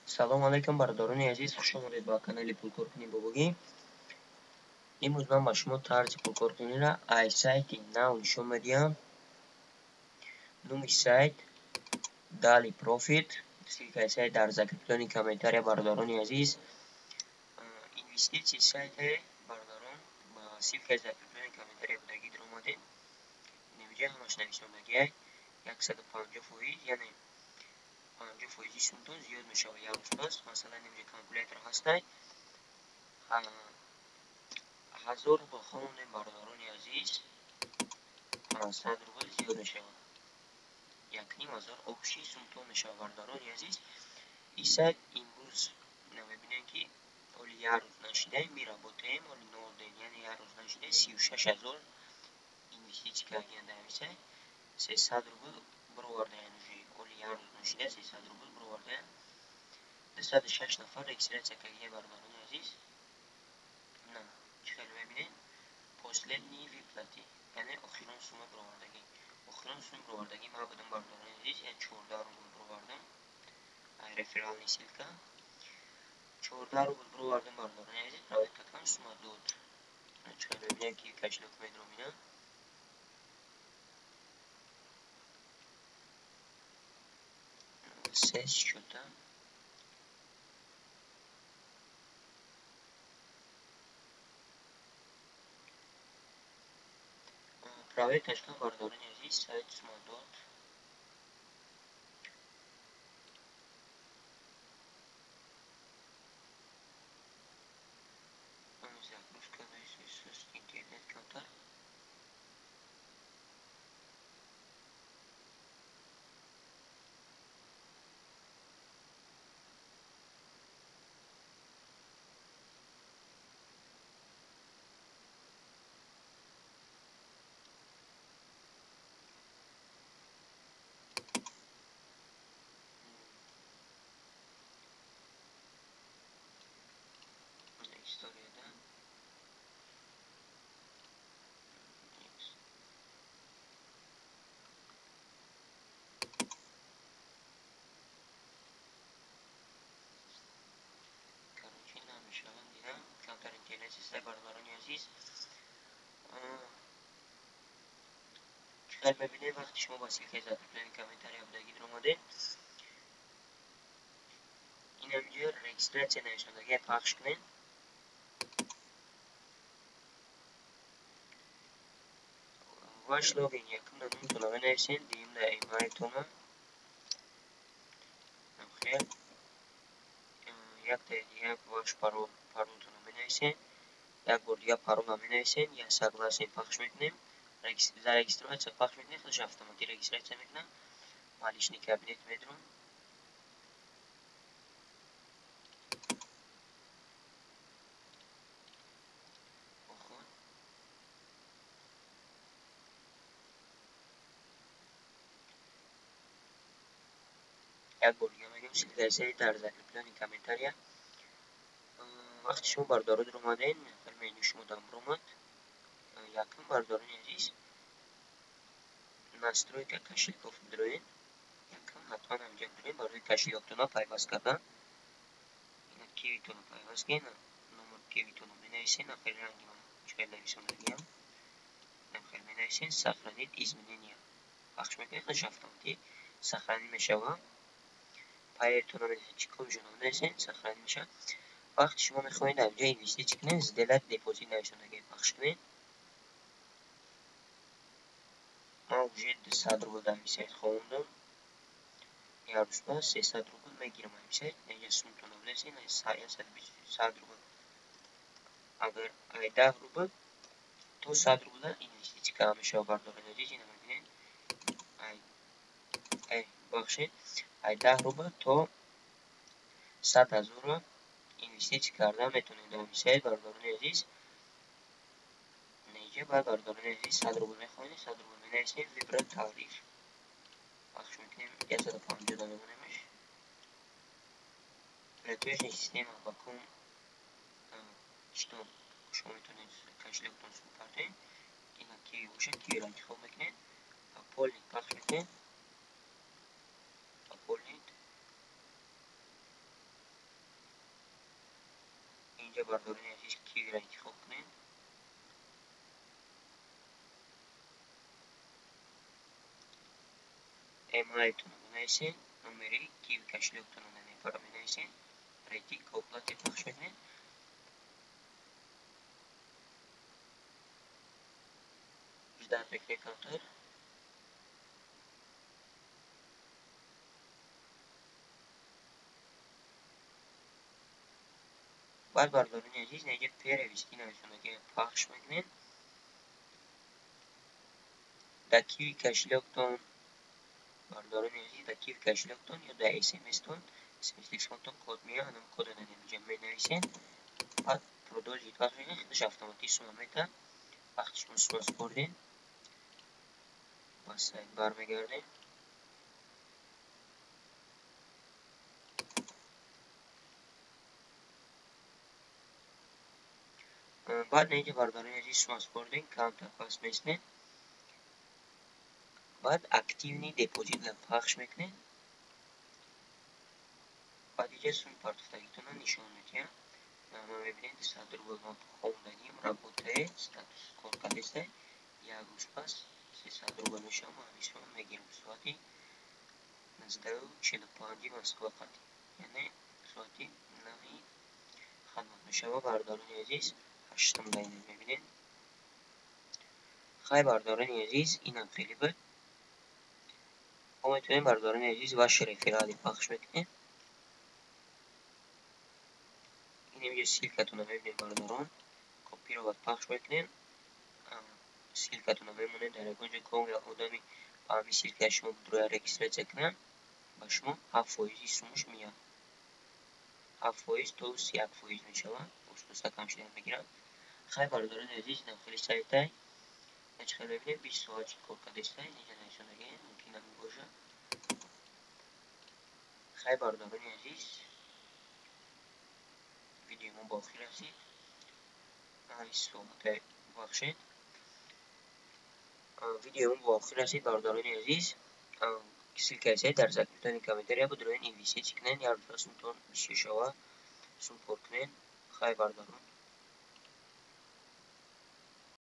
Салом алейкум, бародарони азиз, хуш омадед ба канали Пулкоркунӣ Бобогӣ. Имрӯз ман ба шумо тарзи пулкоркуниро аз сайти нав нишон медиҳам. Номи сайт Daily Profit. Ссылкаи сайт дар закреплённый комментария, бародарони азиз. Инвеститсияи сайте, бародарон, ба ссылкаи закреплённый комментария будагӣ даромадед. Инҷа ҳамаш нависондагиай 150%, яъне 50 фоизи сумтон зиёд мешавад як рӯз пас. Масалан, инҷа калкулятор ҳастай. 1000 рубл хондем, бародарони азиз, 500 рубл зиёд мешавад. 1500 общий сумтон мешавад, бародарони азиз. Ин сайт имрӯз мебинем, ки оли як рӯз нашидаем, мы работаем, оли нол день, яъне як рӯз нашидаем, 36 000 инвеститсия кардагиан дар ҳамин сайт. 300 рубл бировардаян уже, оли як рӯз нашида 300 рубл бировардаян. 206 нафар регистрация кардагиан, бародарони азиз. На, чӣ хеле мебинед, последние выплаты, яъне охирон сумма бировардагӣ. Охирон сумма бировардагӣ ман будам, бародарони азиз, яъне 14 рубл бировардам. Реферальный ссылка 14 рубл бировардам, бародарони азиз, проверка кардам, сумма дод. Чӣ хеле мебинем, ки кошелёк медорам ина. Се счета. Проверка кардам, бародарони азиз, сайт сумма дод. Загрузка интернет камтар. Историяда. Короче, намешавад, дидам. Камтар интернет систай, бародарони азиз. Чӣ хел мебинед, вақте шумо ба ссылкаи закреплённый комментария будагӣ даромадед, ин ҳаминҷо регистрация нависондагия пахш кунед. Ваш логин якумда номтонро менависед, дуюмда имейлтонро. Хел яктаи дига ваш парол, паролтонро менависед. Як бор дига паролро менависед, я согласен пахш мекунем. Зарегистрация пахш мекунем, худаш автоматӣ регистрация мекунад. Ба личный кабинет медурам. Як бор дига мегӯям, ссылкаи сайт дар закреплённый комментария. Вақте шумо, бародаро, даромадед, меню шумо дан баромад. Якум, бародарони азиз, настройка кошельков бидроед. Якум ҳатман ҳаминҷа бидроед барои кошелёктона пайваст кардан. Ина кивитонро пайваст кунед, номер кивитонро менависед, хеле ранги ман чӣ хел нависондагиам. Хел менависед, сохранить изменения пахш мекунед, худаш автоматӣ сохранить мешавад. Пайертонро менависед, чӣ кодшонро менависед, сохранить мешавад. Вақте шумо мехоҳед дар инҷа инвеститсия кунед, сделать депозит нависондагиро пахш кунед. Ман уже 200 рубл дар ҳамин сайт хондам. Як рӯз пас 300 рубл мегирам ҳамин сайт. Инҷа сумтонро менависед, 100 рубл. Агар ай 10 рубл то 100 рубла инвеститсия карда мешавад, бародарони азиз, ина мебинед. Ай, бахшед, ай 10 рубл то 100 000-ро инвеститсия карда метавонед дар ҳамин сайт, бародарони азиз. Инҷа баъд, бародарони азиз, 100 рубл мехоҳед, 100 рубл менависем, выбрать тариф пахш мекунем, 150 да мемонемаш. Платежная система ба ком что шумо метавонед кошелёктон сум партоед. Ина киви бошад, кивиро интихоб мекунед, пополнить пахш мекунед, пополнить. Инҷа бардорони азиз кивиро интихоб кунед. Эмайлтонро бинависед, номери киви кошелёктонро намепара менависед, перейти к оплате пахш мекунед. Ждать мекунед камтар. Баъд бардорони азиз инҷа перевести нависондагиро пахш мекунед. Дар киви кошелёктон бардорони азиз, дар киви кошелёктон ё дар смстон, смс телефонтон код меояд, ҳамон кодро дар инҷа менависед. Баъд продолжить пахш мекунед, худаш автоматик сума метаҳад. Вақте шумо сума супордед, ба сайт бармегардем. Баъд инҷа бардорони азиз сума супордем, камтар пас местем. Баъд активный депозитро пахш мекунед. Баъд инҷа суми партофтагитонро нишон медиҳад. Ман мебинед 200 рубл ман хондагим, работает, статус кор кардеста. Як рӯз пас 300 рубл мешавад, ман ҳамин сума мегирам соати 19:45 Москва қатъи, яъне соати 9 хадмат мешавад. Бардорони азиз, ҳаштум да ина мебинед. Хай бардорони азиз, инам хеле буд. Мо метавонем бардорони азиз ваши реферали пахш мекунем. Ин инҷа ссылкатонро мебинем бардорон, копировать пахш мекунем. Ссылкатонро мемонед дар ягон ҷо, ком я одами ба ҳамин ссылкаи шумо будроя регистрация кунад, ба шумо 7 фоизи сумаш меяд. 7 фоиз то 31 фоиз мешавад, оста кам шудан мегирад. Хай бардорони азиз, инам хеле сайтай. Чӣ хел мебинед, 20 соат чӣ кор кардеста, инҷа нависондагиам, мумкин ҳамин бошад. Хай бардорони азиз, видеои мо ба охир расид. Соате бубахшед. Видеои мо ба охир расид, бардорони азиз. Ссылкаи сайт дар закреплённый комментария буд, роин инвеститсия кунед, як рӯз сумтон бисёр шава, сум кор кунед. Хай бардорон.